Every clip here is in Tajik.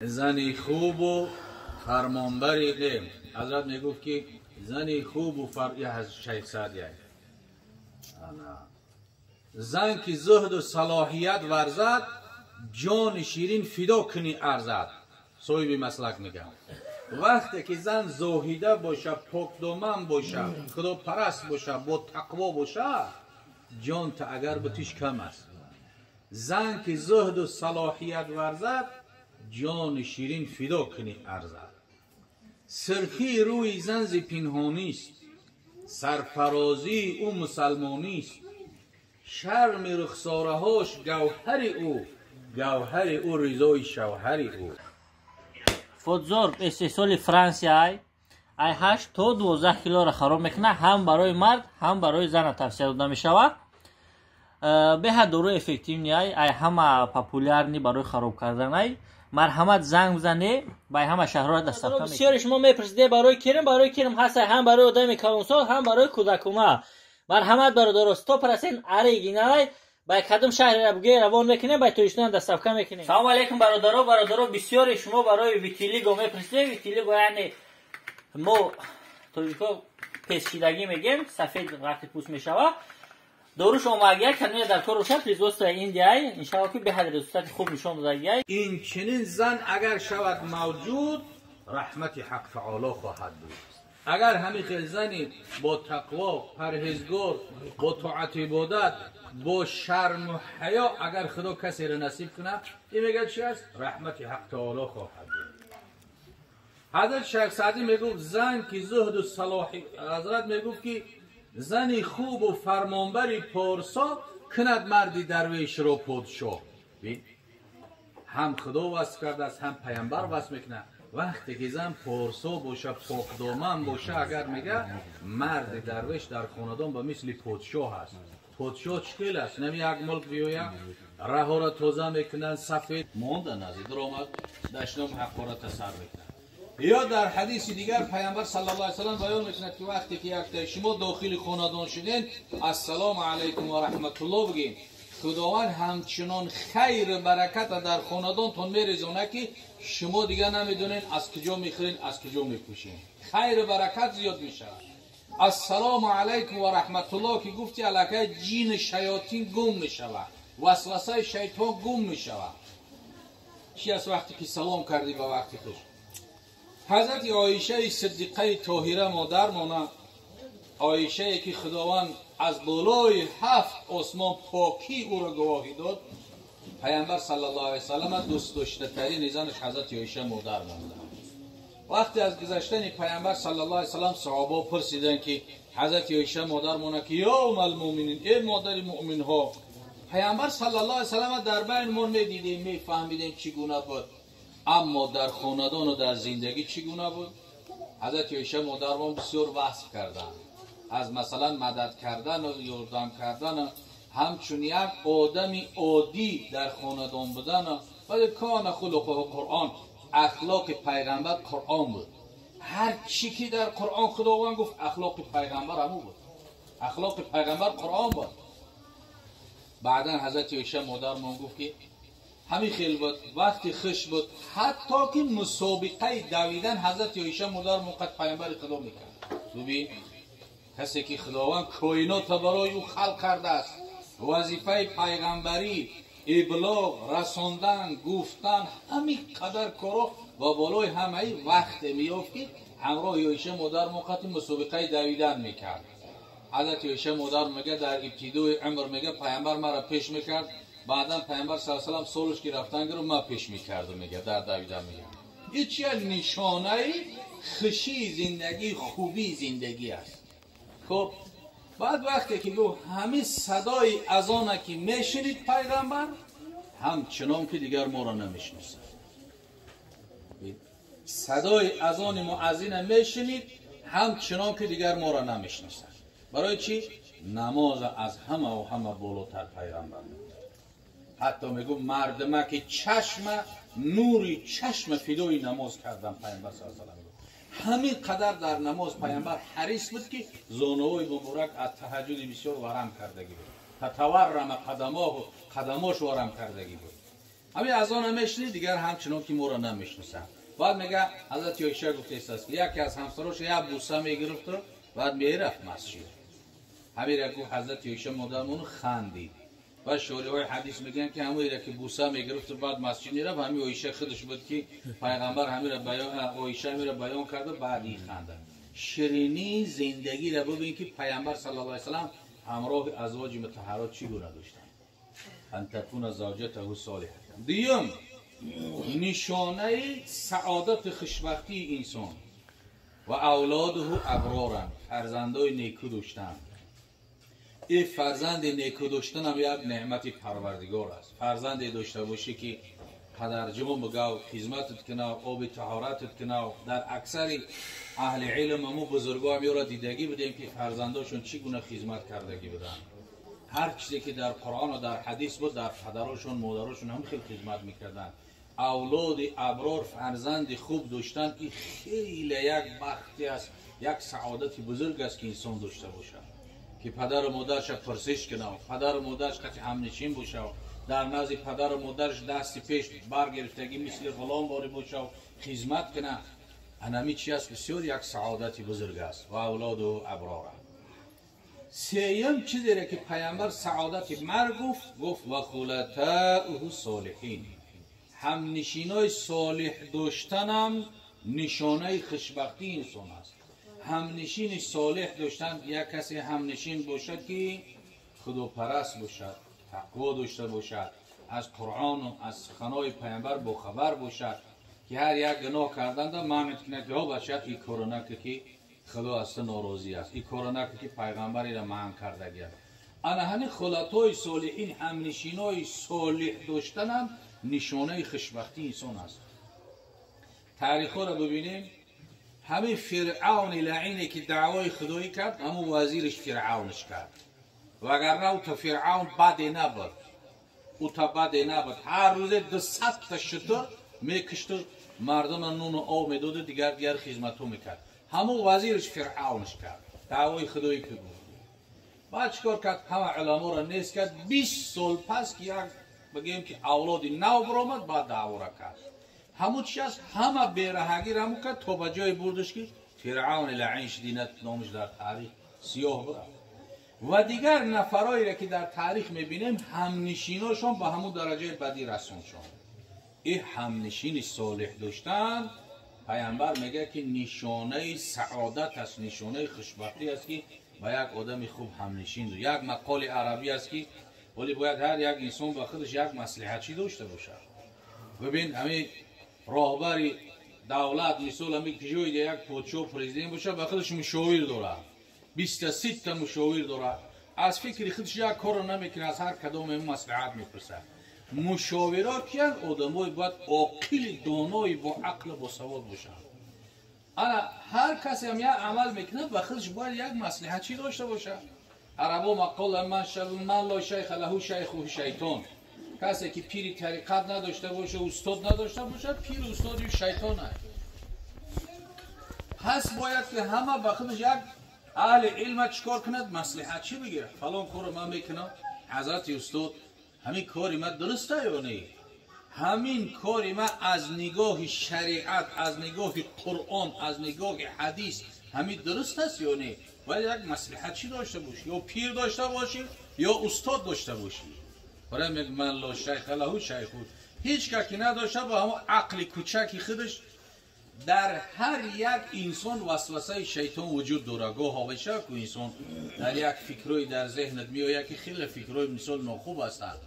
Зани хубу фармонбари не. Ҳазрат мегуфт, ки зани хубу Шайх Саъдия. Зан ки зуҳду салоҳият варзад, ҷони ширин фидо кунӣ арзад. Соҳиби маслак мегӯям. Вақте ки зан зоҳида боша, покдоман боша, худопараст боша, бо тақво боша, ҷонта агар бутиш кам аст. Зан ки зуҳду салоҳият варзад, ҷони ширин фидо кунӣ арзад. Сирхии рӯи зан зи пинҳонист, сарфарозии ӯ мусалмонист, шарми рухсораҳош гавҳари ӯ, гавҳари ӯ ризои шавҳари ӯ. Фотзор истеҳсоли Франсия ай 8 то 12 килоро хароб мекунад, ҳам барои мард, ҳам барои зана тавсия дода мешавад. Беҳад дорои эффективный ай ҳама популярный барои хароб кардан ай. Марҳамат, занг бизане, ба ҳама шаҳрҳоро доставка мекунем. Бисёре шумо мепурсиде барои кирм, барои кирм ҳаст ҳам барои одами калонсол, ҳам барои кӯдакона. Марҳамат, бародаро, 100% оригинал, ба кадом шаҳреро бугӯе, равон мекунем, ба Тоҷикистон доставка мекунем. Салому алейкум, бародаро, бародаро, бисёре шумо барои витилиго мепурсиде. Витилиго, яъне мо тоҷико песшидагӣ мегем, сафед вақти пӯст мешавад. Доруш омагия, кадоме дар кор бошад, производство Индияй, иншалло, ки беҳад результати хуб нишон додагиай. Ин чунин зан агар шавад мавҷуд, раҳмати ҳақ таоло хоҳад буд. Агар ҳамин хел зани бо тақво, парҳезгор, бо тоату ибодат, бо шарму ҳаё агар Худо касеро насиб кунад, ин мегӯяд чи аст? Раҳмати ҳақ таоло хоҳад буд. Ҳазрат Шайх Саъдӣ мегуфт, зан ки зуҳду салоҳи, ҳазрат мегуфт, ки зани хубу фармонбари порсо кунад марди дарвешро подшоҳ. Ҳам Худо васф кардааст, ҳам Паямбар васф мекунад. Вақте ки зан порсо боша, покдоман боша, агар мега, марди дарвеш дар хонадон ба мисли подшоҳ аст. Подшоҳ чӣ хел аст? Нами як мулк биёя, раҳоро тоза мекунанд, сафед монда назди даромад, дашном ҳақората сар мекунад. Ё дар ҳадиси дигар Паямбар саллаллоҳу алайҳи васаллам баён мекунад, ки вақте ки яктаи шумо дохили хонадон шуден, ассалому алайкум ва раҳматуллоҳ бигӯед, Худованд ҳамчунон хайру бараката дар хонадонтон мерезонад, ки шумо дигар намедонед аз куҷо мехӯред, аз куҷо мепӯшед. Хайру баракат зиёд мешавад. Ассалому алайкум ва раҳматуллоҳ ки гуфти, аллакай ҷину шаётин гум мешавад, васвасаи шайтон гум мешавад. Чи аст вақте ки салом кардӣ ба вақти хуш? Ҳазрати Оишаи Сиддиқаи Тоҳира модармона, Оишае ки Худованд аз болои ҳафт осмон покии ӯро гувоҳӣ дод, Паямбар саллаллоҳу алайҳи васаллам дӯстдоштатарини занаш ҳазрати Оиша модар монда. Вақте аз гузаштани Паямбар саллаллоҳу алайҳи васаллам саҳобаҳо пурсиданд, ки ҳазрати Оиша модармона, ки ё уммалмӯъминин, э модари муъминҳо, Паямбар саллаллоҳу алайҳи васаллам дар байни мо медидем, мефаҳмидем, чӣ гуна буд, аммо дар хонадону дар зиндагӣ чӣ гуна буд? Ҳазрати Оиша модармон бисёр васф карданд, аз масалан мадад кардану ёрдам кардану ҳамчун як одами оддӣ дар хонадон будану. Вале кона хулқуҳу Қуръон, ахлоқи Пайғамбар Қуръон буд. Ҳар чӣ ки дар Қуръон Худованд гуфт, ахлоқи Пайғамбар ҳамун буд, ахлоқи Пайғамбар Қуръон буд. Баъдан ҳазрати Оиша модармон гуфт, ки ҳамин хел буд, вақти хуш буд, ҳатто ки мусобиқаи давидан ҳазрати Оиша модармон қад Пайғамбари Худо мекард. Бубин, касе ки Худованд коинота барои ӯ халқ кардааст, вазифаи пайғамбарӣ, иблоғ расондан, гуфтан, ҳамин қадар коро ва болои ҳамаи вақте меёфт, ки ҳамроҳи Оиша модармон қати мусобиқаи давидан мекард. Ҳазрати Оиша модар мега, дар ибтидои умр, мега, Пайғамбар маро пеш мекард, баъдан Пайғамбар са салам солш ки рафтан гиру, ман пеш мекардам, мега, дар давидан. Мега, ин чи як нишонаи хушии зиндагӣ, хубии зиндагӣ аст. Хуб, баъд вақте ки гуфт, ҳамин садои азона ки мешунид Пайғамбар, ҳамчунон ки дигар моро намешиносад. Садои азони муаззина мешунид, ҳамчунон ки дигар моро намешиносад. Барои чӣ? Намоз аз ҳамаву ҳама болотар Пайғамбар. Ҳатто мегӯ, мардумаки чашма, нури чашма фидои намоз кардан Пайғамбар са салам. Ҳамин қадар дар намоз Пайғамбар ҳарис буд, ки зонуҳои муборак аз таҳаҷҷуди бисёр варам кардагӣ буд. Татаваррама қадамоҳу, қадамош варам кардагӣ буд. Ҳамин азона мешунид, дигар ҳамчунон ки моро намешиносад. Баъд мега ҳазрати Оиша гуфтааст ки яке аз ҳамсарош як буса мегирифт, баъд мерафт масҷид. Ҳамира гуфт ҳазрати Оиша модармон хандид. Ва шориҳои ҳадис мегӯянд ки ҳамоира ки буса мегирифт баъд масҷид мерафт, ҳамин Оиша худаш буд ки пайғамбар ҳамира баён, Оиша ҳамира баён карда, баъд ин ханда. Ширинии зиндагиро бибин ки пайғамбар саллаллоҳу алайҳи васаллам ҳамроҳи азвоҷи мутаҳҳарот чӣ гуна доштанд. Ан такуна завҷатаҳу солиҳатан. Дуюм, нишонаи саодати хушбахтии инсон ва авлодуҳу аброран, фарзандои неку доштан. Ин фарзанди неку доштанам як неъмати парвардигор аст. Фарзанде дошта бошӣ ки падарҷон бигав, хизматат кунав, оби таҳоратат кунав. Дар аксари аҳли илм мо бузургоам ёро дидагӣ будем ки фарзандошон чӣ гуна хизмат кардагӣ буданд. Ҳар чизе ки дар Қуръон ва дар ҳадис буд, дар падарошон, модарошон ҳам хел хизмат мекарданд. Авлоди аброр, фарзанди хуб доштан ин хеле як бахти аст, як саодати бузург аст ки инсон дошта бошад, ки падару модарша пурсиш кунав, падару модарш қати ҳамнишин бошав, дар назди падару модарш дасти пеш баргирифтагӣ мисли ғулом борӣ бошав, хизмат куна. Анами чи аст? Бисёр як саодати бузург аст. Ва авлоду аброра. Сеюм чизере ки пайғамбар саодати марг гуфт, гуфт ва хулатауҳу солиҳин. Ҳамнишинои солиҳ доштанам нишонаи хушбахтии инсон аст. Ҳамнишини солиҳ доштан, як касе ҳамнишин бошад ки худопараст бошад, тақво дошта бошад, аз Қуръону аз суханои пайғамбар бохабар бошад, ки ҳар як гуноҳ карданда манъ кунад ки ҳо бача, ин корро накун ки худо аз ту норозӣ аст, ин корро накун ки пайғамбар инро манъ кардагӣ аст. Ана ҳамин хулатои солиҳин, ҳамнишинои солиҳ доштанам нишонаи хушбахтии инсон аст. Таърихҳоро бибинем, ҳамин Фиръавни лаине ки даъвои худоӣ кард, ҳамун вазириш Фиръавнш кард. Вагарна ӯ та Фиръавн баде набуд, ӯ та баде набуд. Ҳар рӯзе 200 та шутур мекушту мардума нуну об медоду дигар дигар хизматҳо мекард. Ҳамун вазириш Фиръавнш кард, даъвои худоӣ ки буд. Баъд чӣ кор кард? Ҳама уламоро нест кард. 20 сол пас ки як бигӯем ки авлоди нав баромад, баъд даъвора кард. Ҳамун чи аст? Ҳама бераҳагир ҳамун кард то ба ҷое бурдаш ки Фиръавни лаин шидинат номаш дар таърих сиёҳ бурафт. Ва дигар нафароеро ки дар таърих мебинем, ҳамнишиношон ба ҳамун дараҷаи бадӣ расоншон. Ин ҳамнишини солиҳ доштан, пайғамбар мегӯяд ки нишонаи саодат аст, нишонаи хушбахтӣ аст ки ба як одами хуб ҳамнишин. Як мақоли арабӣ аст ки вале бояд ҳар як инсон ба худаш як маслиҳатчӣ дошта бошад. Бибин, ҳамин роҳбари давлат, мисол ҳамин ки ҷои як подшоҳ, президент бошад, ба худаш мушовир дорад, 23 та мушовир дорад. Аз фикри худаш як корро намекунад, аз ҳар кадоме маслиҳат мепурсад. Мушовиро киянд? Одамои бояд оқили, донои, бо ақлу босавод бошанд. Ана ҳар касе ҳам як амал мекунад, ба худаш бояд як маслиҳатчӣ дошта бошад. Арабо мақола ман ло шайха лаҳу шайхуҳу шайтон. Касе ки пири тариқат надошта боша, устод надошта бошад, пир устоди шайтон аст. Пас бояд ки ҳама ба худаш як аҳли илма чӣ кор кунад? Маслиҳатчӣ бигирад. Фалон корро ман мекунам, ҳазрати устод, ҳамин кори ман дуруста ё не? Ҳамин кори ман аз нигоҳи шариат, аз нигоҳи Қуръон, аз нигоҳи ҳадис ҳамин дуруст аст ё не? Бояд як маслиҳатчӣ дошта бошӣ, ё пир дошта бошӣ, ё устод дошта бошӣ. Барои мегӯ ман ло шайха лаҳу шайху. Ҳеҷ кас ки надошта, бо ҳамон ақли кӯчаки худаш. Дар ҳар як инсон васвасаи шайтон вуҷуд дорад. Гоҳо мешавад ку инсон дар як фикрҳои дар зеҳнат меояд ки хеле фикрҳои мисол нохуб ҳастанд.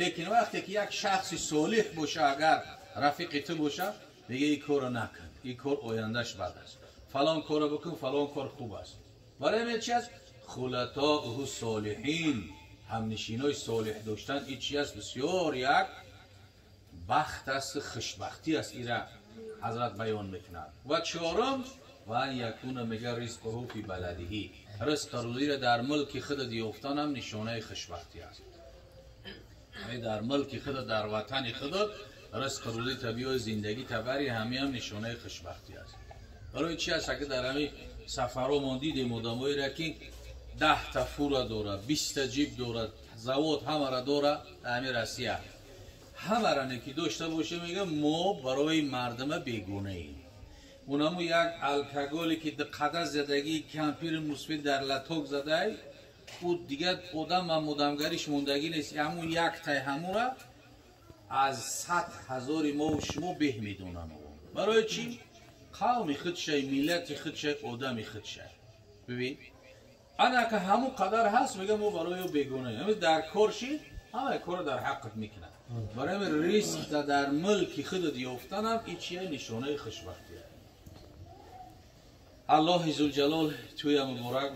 Лекин вақте ки як шахси солиҳ боша, агар рафиқи ту боша, мега ин корро накун, ин кор ояндаш бад аст, фалон корро бикун, фалон кор хуб аст. Барои ҳамин чи аст? Хулатоуҳу солиҳин, ҳамнишинои солиҳ доштан ин чи аст? Бисёр як бахт аст, хушбахтӣ аст. Ира ҳазрат баён мекунад. Ва чорум, ва ан якуна мега ризқуҳу фи баладиҳи. Ризқу рӯзиро дар мулки худат ёфтан ҳам нишонаи хушбахтӣ аст. Дар мулки худат, дар ватани худат ризқу рӯзӣ табиои зиндагӣ табари, ҳамин ҳам нишонаи хушбахтӣ аст. Барои чи аст? Агар дар ҳамин сафарҳо дидем одамоеро ки 10 та фура дорад, 20 та ҷип дорад, завод ҳамаро дорад дар ҳамин Россия. Ҳамаро неки дошта боше, мега, мо барои мардама бегунаем. Унаму як алкоголе ки қада задагӣ, кампири мусфид дар латок задай, ӯ дигар одам одамгариш мондагӣ нест. Ҳамун як тай ҳамура аз 100 000 мову шумо беҳ медонанд. Барои чӣ? Қавми худшай, миллати худшай, одами худшай. Бибин, анака ҳамун қадар ҳаст, мега, мо барои ӯ бегунаем. Дар кор шид, ҳамаи корро дар ҳаққат мекунад. Барои ҳамин ризқта дар мулки худат ёфтанам ин чия? Нишонаи хушбахтия. Аллоҳи зулҷалол туя муборак.